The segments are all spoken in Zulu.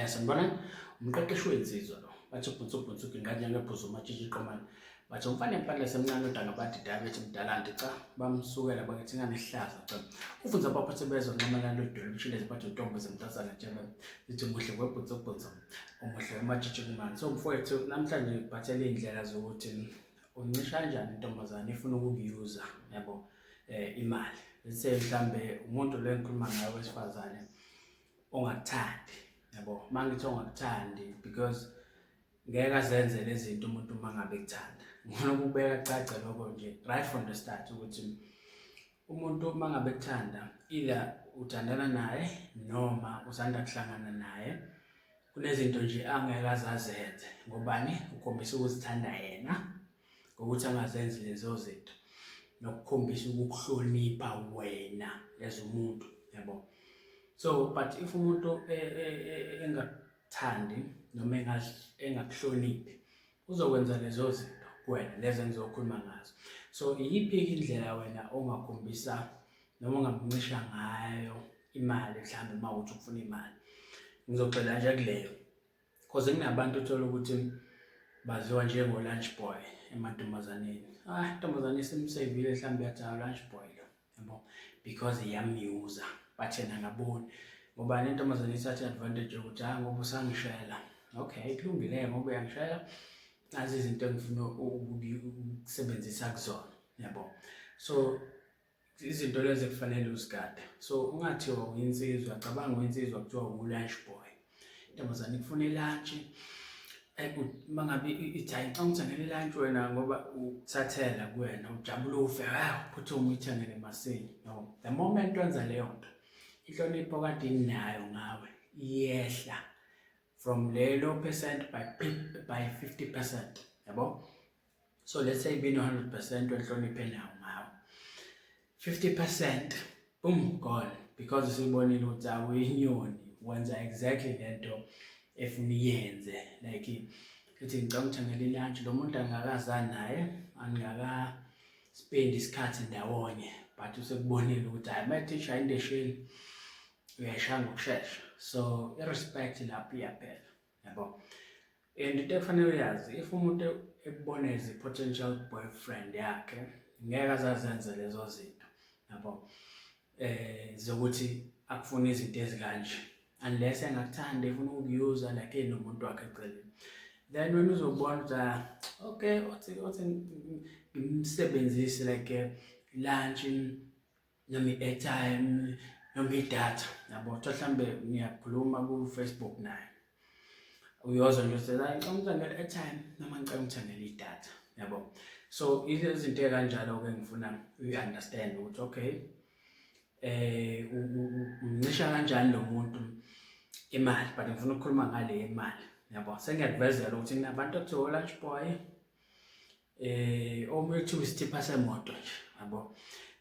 Sanibonani, umqeqeshi wensizwa lo. Bathi ubhunsu ubhunsu ginqane ngephuzu umatshitshi iqomane. Bathi umfana empandla semncane udanga badida bethi mdala nti cha bamsukela bakithi ingane ihlaza cha. Ufunza abaphathe bezwa nxamela lodwele umshilezi bathi untombi zemntazana tshebe zithi muhle webhunsu ubhunsu umuhle umatshitshi kumani. So mfowethu namhlanje ngikuphathele iy'ndlela zokuthi uncisha kanjani intombazane ifuna ukukuyuza yabo imali. Let's say mhlambe umuntu lo engikhuluma ngayo wesifazane ongakuthandi yabo. Uma ngithi ongakuthandi because ngeke azenze lezi zinto umuntu uma ngabe ekuthanda. Ngifuna ukubeka kucace lokho nje right from the start ukuthi umuntu uma ngabe ekuthanda either uthandana naye noma usanda kuhlangana naye kunezinto nje angeke azazenze ngobani ukhombisa ukuzithanda yena ngokuthi angazenzi lezo zinto nokukhombisa ukukuhlonipha wena as umuntu yabo. So but if umuntu engakuthandi noma engakuhloniphi uzokwenza lezo zinto kuwena lezo engizokhuluma ngazo. So iyiphi-ke indlela wena ongakhombisa noma ongamncisha ngayo imali mhlawumbe uma uthi ufuna imali? Ngizogxila nje kuleyo cause kunabantu uthola ukuthi baziwa njengo-lunch boy emantombazaneni. Ah, intombazane isimsevile mhlawumbe yathi awu lunch boy lo yabo because iyamyuza but yena akaboni ngoba le ntombazane ithathe advantage yokuthi ah ngoba usangishela, okay kulungile ngoba uyangishela nazi izinto engifuna ukusebenzisa kuzona yabo. So izinto lezi kufanele uzigade. So ungathiwa uyinsizwa, cabanga uyinsizwa kuthiwa u-lunch boy, intombazane ikufuna ilantshi uma ngabe ithi hayi ngicela ungithengele ilantshi wena ngoba ukuthathela kuwena ujabule ufe uphuthume uyithengele masinya. No, the moment wenza leyo nto inhlonipho kade inayo ngawe iyehla from lelo percent by 50% yabo. So let's say bino 100% wenhlonipho enawo ngawe, 50% boom gone because usibonile ukuthi awuyinyoni wenza exactly lento efuna iyenze. Like ithi ngicela ungithengele ilantshi, lo muntu angakazani naye angaka spend isikhathi ndawonye but usekubonile ukuthi hayi mayethi shaya indesheni uyayishaya ngokushesha. So i-respect lapho iyaphela yabo. And into ekufanele uyazi, if umuntu ekubona as i-potential boyfriend yakhe ngeke azazenze lezo zinto yabo zokuthi akufuna izinto ezikanje unless engakuthandi efuna ukukuyuza like enomuntu wakhe eceleni. Then wena uzobona ukuthi ah okay othi othi ngimsebenzise like lunch noma i-airtime noma idatha yabo. Kuthiwa mhlambe ngiyakhuluma ku-Facebook naye uyozwa nje uthi hayi ngicela ungithengele i-airtime noma ngicela ungithengele idatha yabo. So izinto ey'kanjalo-ke ngifuna uyi-understand ukuthi okay umncisha kanjani lo muntu imali, but ngifuna ukukhuluma ngale imali yabo. Sengiyakuvezela ukuthi kunabantu ekuthiwa lunch boy omunye kuthiwa isithipha semoto nje yabo.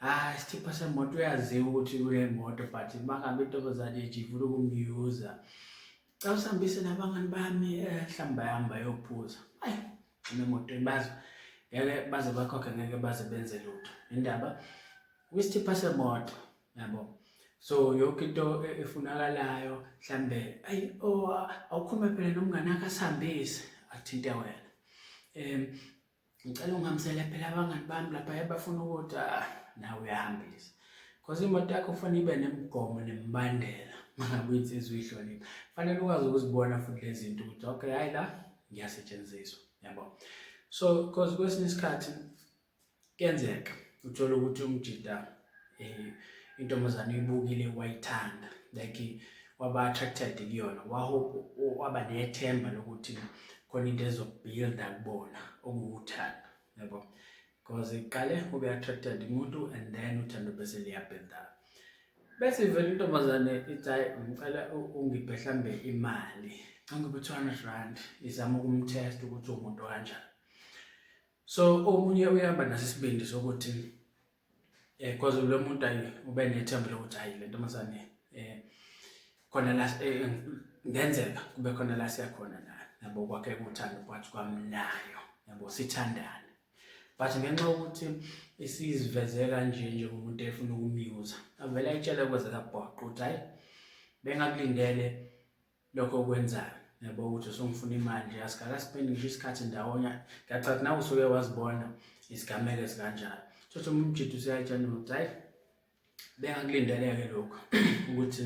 Ah, isithipha semoto uyaziwa ukuthi unemoto but uma ngabe intombazane nje ifuna ukumyuza, cha usihambise nabangani bami mhlawumbe bayahamba bayophuza, ayi emotweni baze ngeke baze bakhokhe ngeke baze benze lutho indaba kwisithipha semoto yabo. So yonke into efunakalayo mhlambe ayi oh awukhulume phela nomngane wakho asihambise athinte wena ngicela ungihambisele phela abangani bami lapha bafuna ukuthi nawe uyahambisa because imoto yakho kufanele ibe nemigomo nemibandela uma ngabe uyinsizwa uyihlonipha. Kufanele ukwazi ukuzibona futhi lezi zinto ukuthi okay hhayi la ngiyasetshenziswa yabo. So because kwesinye isikhathi kuyenzeka uthole ukuthi umjida intombazane uyibukile wayithanda like waba attracted kuyona waba nethemba lokuthi khona into ezobuilda kubona okuwuthando yabo, because iqale ube attracted umuntu and then uthando bese liyabuilda. Bese ivele intombazane ithi hayi ngicela ungiphe mhlambe imali, ngiphe 200 rand, izama ukumtest ukuthi umuntu kanjani. So omunye uyahamba naso isibindi sokuthi cause lo muntu ayi ube nethemba lokuthi hayi le ntombazane khona la ngenzeka kube khona la siyakhona la yabo, kwakhe uthando phakathi kwami nayo yabo, sithandane but ngenxa yokuthi isiziveze kanje njengomuntu efuna ukumyuza avele ayitshele kwezekabhoqo ukuthi hayi bengakulindele Lokho okwenzayo, yabo, ukuthi usungifuna imali nje, asikakasipendi ngisho isikhathi ndawonye. Ngiyacathi nawe usuke wazibona izigameko ezikanjalo. Thothi umjidi useyayitshela ukuthi hhayi, bengakulindeleke lokhu ukuthi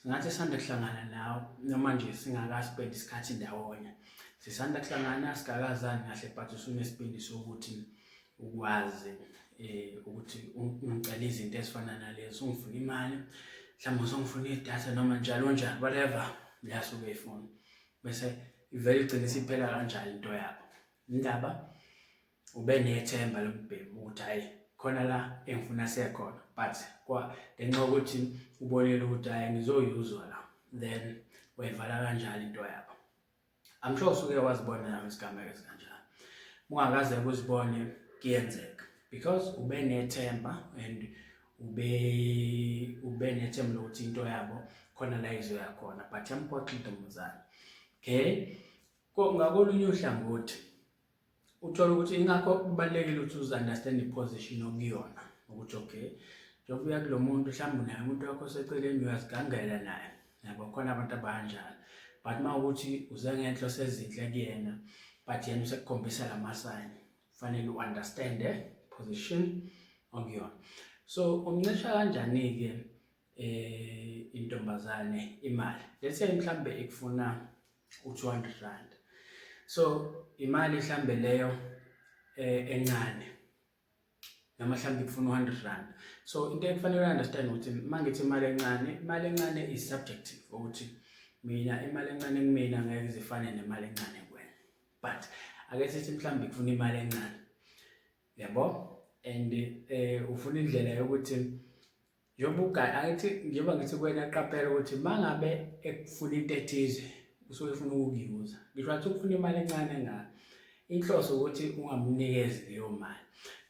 singathi sisanda kuhlangana nawe noma nje singakasipendi isikhathi ndawonye, sisanda kuhlangana, sikakazani kahle, but usunesibindi sokuthi ukwazi ukuthi ungicela izinto ezifana nalezo, ungifuna imali, mhlawumbe usungifuna idatha noma njalo njalo, whatever leyasuke ifuna, bese ivele igcine isiphela kanjalo into yabo. Indaba ube nethemba lombhemu ukuthi hhayi, khona la engifuna sekhona, but kwa ngenxa yokuthi ubonile ukuthi hhayi, ngizoyuzwa la, then wayivala kanjalo into yabo. I'm sure usuke wazibona nawe isigameko ezikanjalo. Ungakaze uzibone, kuyenzeka because ube nethemba and ube nethemba lokuthi into yabo khona la izoya khona, but yamphoxa intombazane. Okay, ngakolunye uhlangothi uthola ukuthi ingakho kubalulekile ukuthi uzi-understand i-position okuyona, ukuthi okay, njengoba uya kulo muntu, mhlawumbe unaye umuntu wakho oseceleni, uyazigangela naye, yabo, khona abantu abanjalo, but uma ukuthi uze ngenhloso ezinhle kuyena, but yena usekukhombisa lama-sign, kufanele u-understand position okuyona. So umncisha kanjani-ke intombazane imali? Let's say mhlambe ikufuna u-R200, so imali mhlambe leyo encane, noma mhlawumbe ikufuna u-R100. So into ekufanele understand ukuthi uma ngithi imali encane, imali encane is subjective, ukuthi mina imali encane kumina ngeke izifane nemali encane kuwena, but ake sithi mhlawumbe ikufuna imali encane, yabo, and ufuna indlela yokuthi njengoba ugaya, angithi njengoba ngithi kuwena qaphela ukuthi mangabe ekufuna into ethize usuke efuna ukukuyuza. Ngisho athi ukufuna imali encane engaka, inhloso ukuthi ungamnikezi leyo mali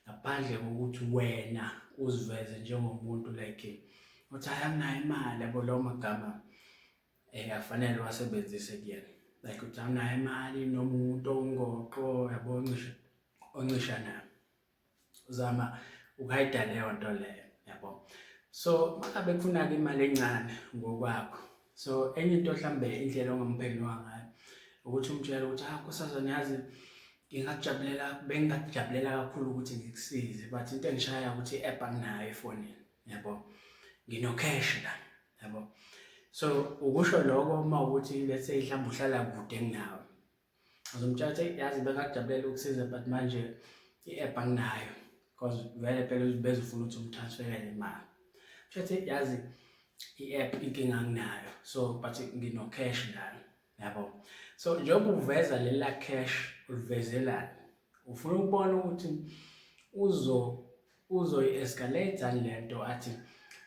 ngaphandle kokuthi wena uziveze njengomuntu like uthi hayi, anginayo imali, yabo. Lawo magama afanele uwasebenzise kuyena, like uthi awunayo imali noma umuntu ongoqo, yabo, oncisha oncishanayo, uzama ukuhayida leyo nto leyo, yabo. So mangabe kufuna-ke imali encane ngokwakho, so enye into mhlambe indlela ongamphendula ngayo ukuthi umtshele ukuthi, ah, nkosazane, yazi ngingakujabulela, bengingakujabulela kakhulu ukuthi ngikusize, but into engishaya ukuthi i-app anginayo efonini, yabo, ngino-cash la, yabo. So ukusho lokho uma ukuthi let's say mhlawumbe uhlala kude kunawe, uzomtshela ukuthi yazi bengakujabulela ukusiza, but manje i-app anginayo, because vele phela bezofuna ukuthi umtransferele imali. Kusho yazi i-app inkinga anginayo, so but ngino-cash la, yabo. So njengoba uveza lela cash ulivezelana, ufuna ukubona ukuthi uzoyi-escalate le nto, athi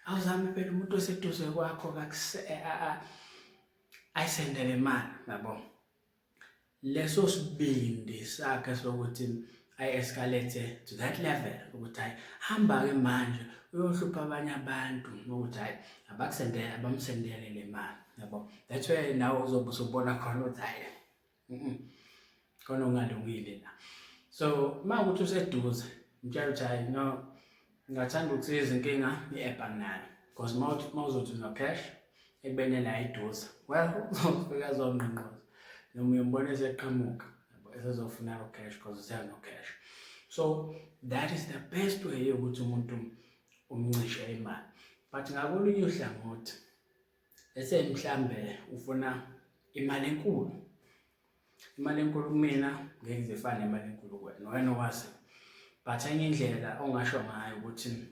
awuzame phela umuntu oseduze kwakho ayisendele imali, yabo. Leso sibindi sakhe sokuthi ayi-escalate to that level ukuthi hayi, hamba-ke manje uyohlupha abanye abantu ukuthi hayi, abakusendele, abamsendele le mali, yabo. That's why nawe uzobe usubona khona ukuthi hayi, khona okungalungile la. So uma ukuthi useduze, mtshela ukuthi hayi, no, ngingathanda ukusiza, inkinga i-app anginayo, because uma uzothi uno-cash ekubeni la eduze, well, uzofika azongqongqoza noma uyombona eseqhamuka, yabo, esezofuna lo-cash because useyano-cash. So that is the best way yokuthi umuntu umncishe imali. But ngakolunye uhlangothi, ese mhlambe ufuna imali enkulu, imali enkulu kumina ngeke ize ifane nemali enkulu kuwena, wena owazi, but enye indlela ongasho ngayo ukuthi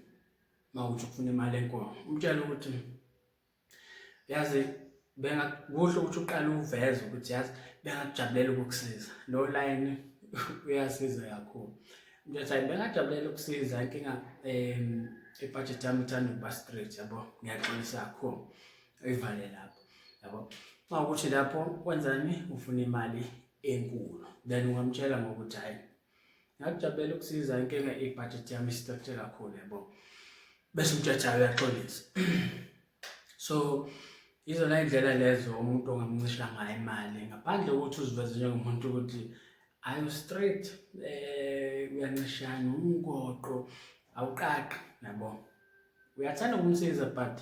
uma uthi ufuna imali enkulu, umtshele ukuthi yazi bengakuhle ukuthi uqale uveze ukuthi yazi bengakujabulela ukukusiza. Lo line uyasiza kakhulu. Ngithi hayi, bengajabulela ukusiza, inkinga ibudget yami ithanda ukuba strict, yabo, ngiyaxolisa kakhulu. Uyivale lapho, yabo. Uma ukuthi lapho wenzani, ufuna imali enkulu, then ungamtshela ngokuthi hayi, ngakujabulela ukusiza, inkinga ibudget yami strict kakhulu, yabo, bese umtshela uyaxolisa. So izona indlela lezo umuntu ongamncisha ngayo imali ngaphandle kokuthi uziveze njengomuntu ukuthi ayo straight, uyancishana, umgoqo awuqaqi, yabo. Uyathanda ukumsiza, but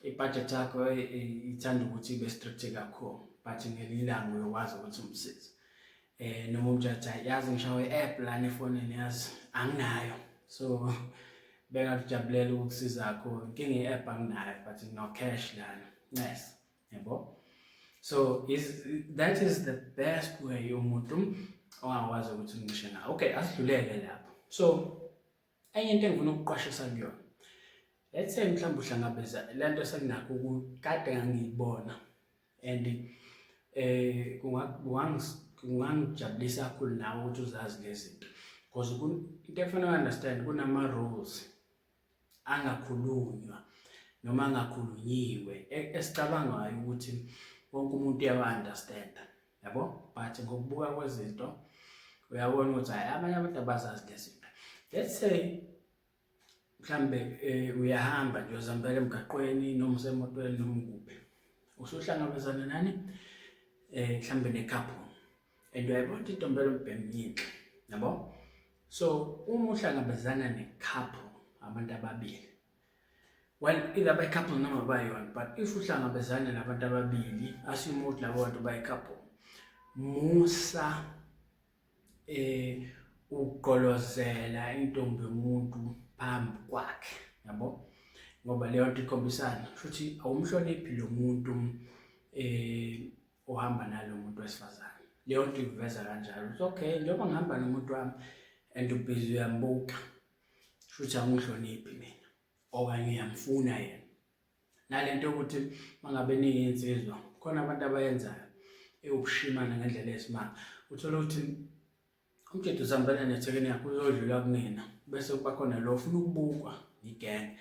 I-budget yakho ithanda ukuthi ibe strict kakhulu, but ngelinye ilanga uyokwazi ukuthi umsize. Noma umtshela hayi yazi ngishawe i-app lana efonini, yazi anginayo, so bengakujabulela ukukusiza kakhulu. Inkinga i-app anginayo, but ngino-cash lana, yes, yabo. So is that is the best way umuntu ongakwazi ukuthi umncishe ngayo. Okay, asidlulele lapho. So enye into engifuna ukuqwashisa kuyona, let's say mhlawumbe uhlangabeza le nto esenginakho kade ngangiyibona and kungangijabulisa kakhulu nawe ukuthi uzazi lezi zinto, because into efanele understand, kunama rules angakhulunywa noma angakhulunyiwe esicabangayo ukuthi wonke umuntu uyawa-understand, yabo, but ngokubuka kwezinto uyabona ukuthi hayi, abanye abantu abazazi lezi zinto. Let's say mhlambe uyahamba nje, uzihambela emgaqweni noma usemotweni noma kuphi, usuhlangabezana nani, mhlambe ne-couple, and uyayibona ukuthi intombi lombhemu yinhle, yabo. So uma uhlangabezana ne-couple, abantu ababili, well, either bayi-couple noma bayona, but if uhlangabezana nabantu ababili, assume ukuthi labo bantu bayi-couple, musa ukugqolozela intombi yomuntu phambi kwakhe, yabo, ngoba leyo nto ikhombisana futhi awumhloniphi lo muntu ohamba nalo muntu wesifazane. Leyo nto ikuveza kanjalo ukuthi okay, njengoba ngihamba nomuntu wami and ubhizi uyambuka, futhi awungihloniphi mina okanye uyamfuna yena. Nalento yokuthi mangabe niyinsizwa, khona abantu abayenzayo ewukushimana ngendlela eyisimanga, uthola ukuthi umjita usihambela nethekeni yakhe, uzodlula kunina, bese kuba khona lo ofuna ukubukwa igenge,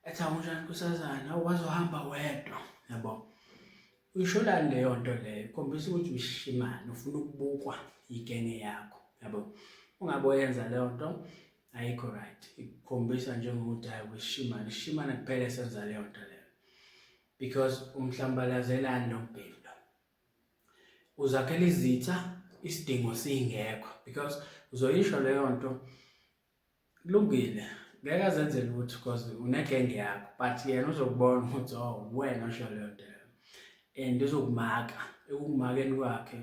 ethi awunjani nkosazana, awukwazi uhamba wedwa, yabo. Uyisholani leyo nto leyo? Ikhombisa ukuthi uyishimane, ufuna ukubukwa igenge yakho, yabo. Ungabe uyenza leyo nto, ayikho right, ikukhombisa njengokuthi hayi, uyishimane, ishimane kuphela esenza leyo nto leyo, because umhlambalazelani lo mbhemu lo, uzakhela izitha isidingo singekho, because uzoyisho leyo nto, kulungile, ngeke azenze lutho because unegenge yakho, but yena uzokubona ukuthi oh, wena osho leyo nto leyo, and uzokumaka. Ekukumakeni kwakhe,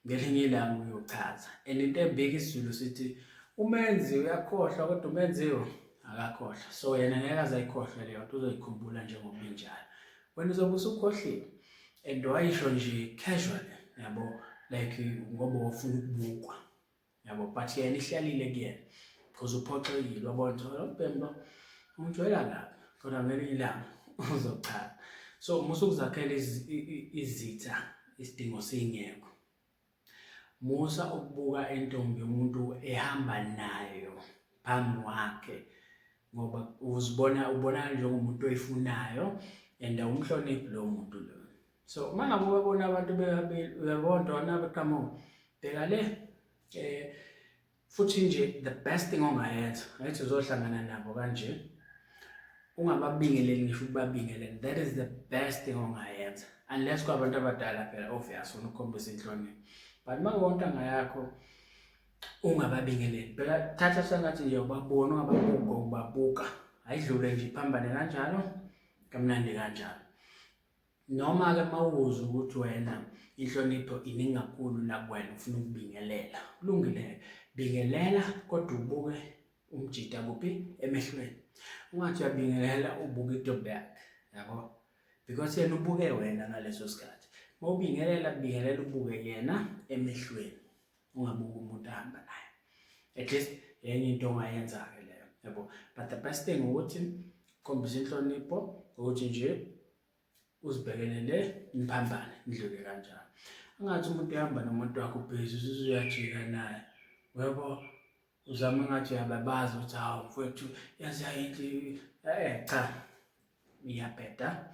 ngelinye ilanga uyochaza. And into embika, isiZulu sithi umenzi uyakhohlwa kodwa umenziwa akakhohlwa. So yena ngeke aze ayikhohlwe leyo nto, uzoyikhumbula njengoba injalo, wena uzobe usukhohliwe. And wayisho nje casually, yabo, like ngoba ufuna ukubukwa, yabo, but yena ihlalile kuyena because uphoxekile, wabona ukuthi lo mbhemu lo ungijwayela kabi, kodwa ngelinye ilanga uzochaza. So musa ukuzakhela izitha isidingo singekho. Musa ukubuka intombi yomuntu ehamba nayo phambi kwakhe, ngoba uzibona ubonakala njengomuntu oyifunayo and awumhloniphi lowo muntu loyo. So uma ngabe ubabona abantu bebabili, uyabona beqhamuka, bheka le, futhi nje the best thing ongayenza, angithi uzohlangana nabo kanje, ungababingeleli ngisho ukubabingelela. That is the best thing ongayenza, unless kwabantu abadala phela, obvious, ufuna ukukhombisa inhlonipho, but uma kuwontanga yakho, ungababingeleli. Phela thatha sengathi nje ubabona, ungababuka ubabuka, ayidlule nje, iphambane kanjalo, kamnandi kanjalo. Noma-ke mawuzwa ukuthi wena inhlonipho iningi kakhulu nakuwena, ufuna ukubingelela, kulungile, bingelela, kodwa ubuke umjita kuphi? Emehlweni. Ungathi uyabingelela ubuke intombi yakhe, yabo, because yena ubuke wena ngaleso sikhathi. Mawubingelela, bingelela ubuke yena emehlweni, ungabuki umuntu ahamba naye. At least yenye into ongayenza-ke leyo, yabo. But the best thing ukuthi khombisa inhlonipho ukuthi nje uzibhekele le, niphambane, nidlule kanjalo. Angathi umuntu uyahamba nomuntu wakho, ubhizi usuyajika naye, uyabo, uzama ngathi uyababaza ukuthi hawu mfowethu, yazi yayinhle. Cha, iyabheda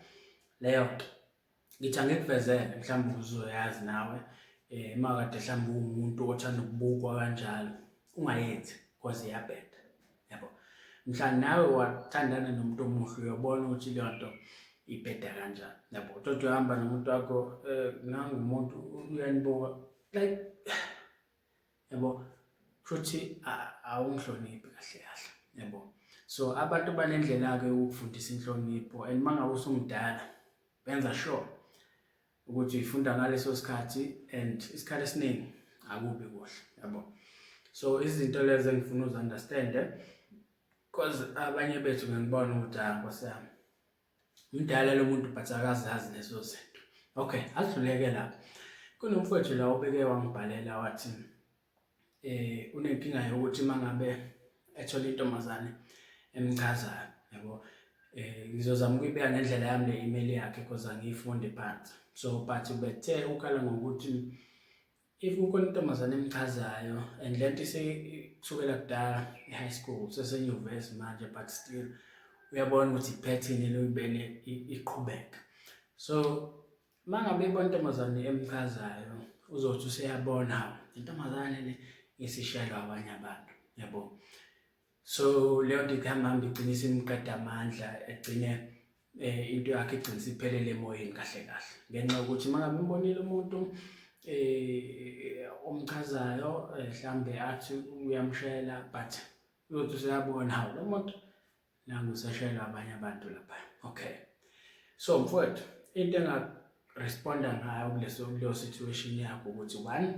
leyo nto. Ngithi angikuvezele mhlawumbe uzoyazi nawe, uma kade mhlawumbe uwumuntu othanda ukubukwa kanjalo, ungayenzi because iyabheda, yabo. Mhla nawe wathandana nomuntu omuhle, uyobona ukuthi leyo nto ibheda kanjani, yabo. Uthi uhamba nomuntu wakho, nangumuntu uyanibuka, like, yabo, kushuthi awungihloniphi kahle kahle, yabo. So abantu banendlela-ke yokufundisa inhlonipho and uma ngabe usumdala benza sure ukuthi uyifunda ngaleso sikhathi and isikhathi esiningi akubi kuhle, yabo. So izinto lezo engifuna uzi-understand-e cause abanye bethu ngiyangibona ukuthi ah nkosi yami mdala lo muntu but akazazi lezo zinto. Okay, asidluleke lapho. Kunomfowethu la obeke wangibhalela wathi unenkinga yokuthi mangabe ethola intombazane emchazayo, yabo. Ngizozama ukuyibeka ngendlela yami le email yakhe because angiyifundi phansi. So but ubethe ukhala ngokuthi if kukhona intombazane emchazayo and lento kusukela kudala e-high school sesenyuvesi manje but still uyabona ukuthi i-pattern eluyibene iqhubeka. So mangabe ibona intombazane emchazayo uzothi useyabona hawu intombazane le isishelwa abanye abantu, yabo. So leyo nto ihamba hamba igcine isimqeda amandla, egcine into yakhe igcine isiphelele emoyeni kahle kahle ngenxa yokuthi uma ngabe imbonile umuntu omchazayo mhlambe athi uyamshela but uyothi useyabona hawu lo muntu nangu useshelwa abanye abantu lapha. Okay, so mfowethu into engaresponda ngayo kuleso kuleyo situation yakho ukuthi one,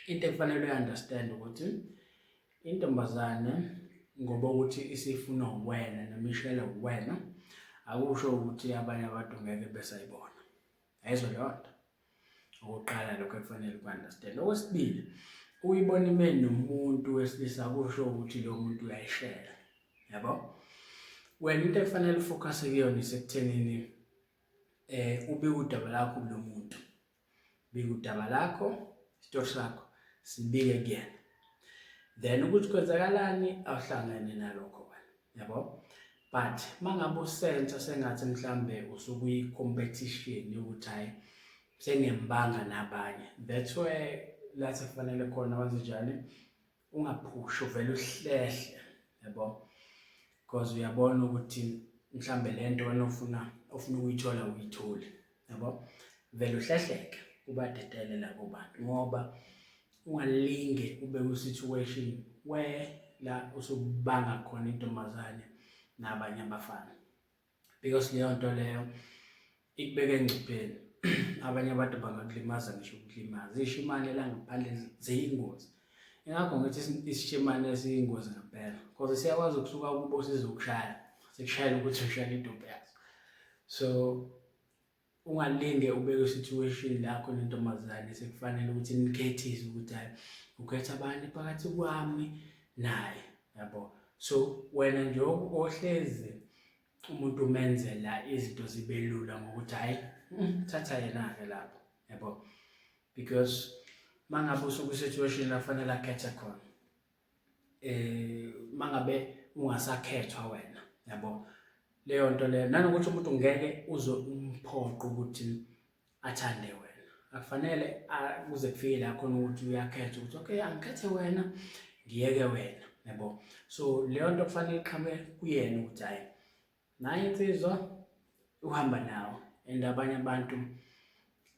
into ekufanele uyi-understand ukuthi intombazane ngoba ukuthi isifuna wena noma ishele wena akusho ukuthi abanye abantu ngeke besayibona. Ayizwa leyo nto. Okokuqala lokho ekufanele uku-understand. Okwesibili, uyibona ime nomuntu wesilisa kusho ukuthi lo muntu uyayishela, yabo. Wena into ekufanele ufocus kuyona isekuthenini ubike udaba lakho kulo muntu, bika udaba lakho, isitori sakho sibike kuyena, then ukuthi kwenzakalani awuhlangene nalokho wena, yabo. But mangabe usensa sengathi mhlambe usukwi-competition yokuthi hhayi sengiyambanga nabanye, that's where la sekufanele khona wenze njani, ungaphushi uvele uhlehle, yabo, because uyabona ukuthi mhlambe le nto wena ofuna ukuyithola uyitholi, yabo. Vele uhlehleke ubadedele labo bantu ngoba ungalinge ube kwi-situation where la usubanga khona intombazane nabanye abafana because leyo nto leyo ikubeka engcupheni. Abanye abantu bangakulimaza ngisho ukulimaza. Iy'shimane la ngaphandle ziyingozi. Ingakho ngithi isishimane siyingozi ngempela because siyakwazi ukusuka kubo sizokushaya, sikushayele ukuthi ushayele intombi yaso. So ungalinge ube kwi-situation la khona intombazane sekufanele ukuthi nikhethise ukuthi hhayi ukhetha abani phakathi kwami naye, yabo. So wena nje ohlezi umuntu umenzela izinto zibe lula ngokuthi hhayi thatha yena-ke lapho, yabo, because mangabe usukwi-situation la kufanele akhethe khona mangabe ungasakhethwa wena, yabo, leyo nto leyo nanokuthi umuntu ngeke uze umphoqe ukuthi athande wena, akufanele kuze kufike la khona ukuthi uyakhetha ukuthi okay angikhethe wena ngiyeke wena, yabo. So leyo nto kufanele iqhamuke kuyena ukuthi hhayi naye insizwa uhamba nawo and abanye abantu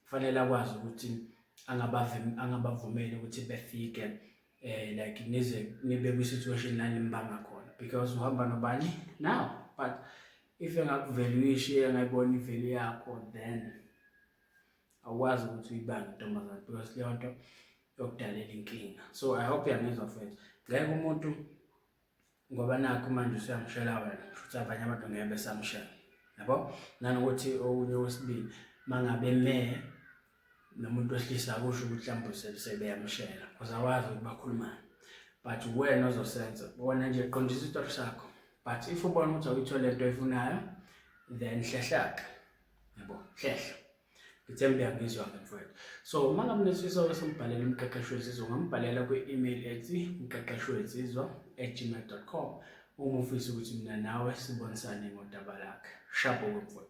kufanele akwazi ukuthi angabavumeli ukuthi befike like nize nibe kwi-situation la nimbanga khona because uhamba nobani now. But if engakuvaluishi engayibona i-value yakho then awukwazi ukuthi uyibange intombazane because leyo nto yokudalela inkinga. So I hope uyangizwa mfethu. Ngeke umuntu ngoba nakho manje usuyamshela wena futhi abanye abantu ngeke besamshela, yabo. Nanokuthi okunye okwesibili mangabe me nomuntu wesilisa akusho ukuthi mhlawumbe sebeyamshela because awazi ukuthi bakhulumani, but wena ozosenza wena nje qondisa isitori sakho. But if ubona ukuthi awuyithole lento oyifunayo then hlehla-ke, yabo, hlehla. Ngithemba uyangizwa-ke mfowethu. So uma ngabe unesifiso-ke sombhalela umqeqeshi wensizwa, ungambhalela kwi-email ethi umqeqeshiwensizwa@gmail.com uma ufisa ukuthi mina nawe sibonisane ngodaba lakhe. Shabho-ke mfowethu.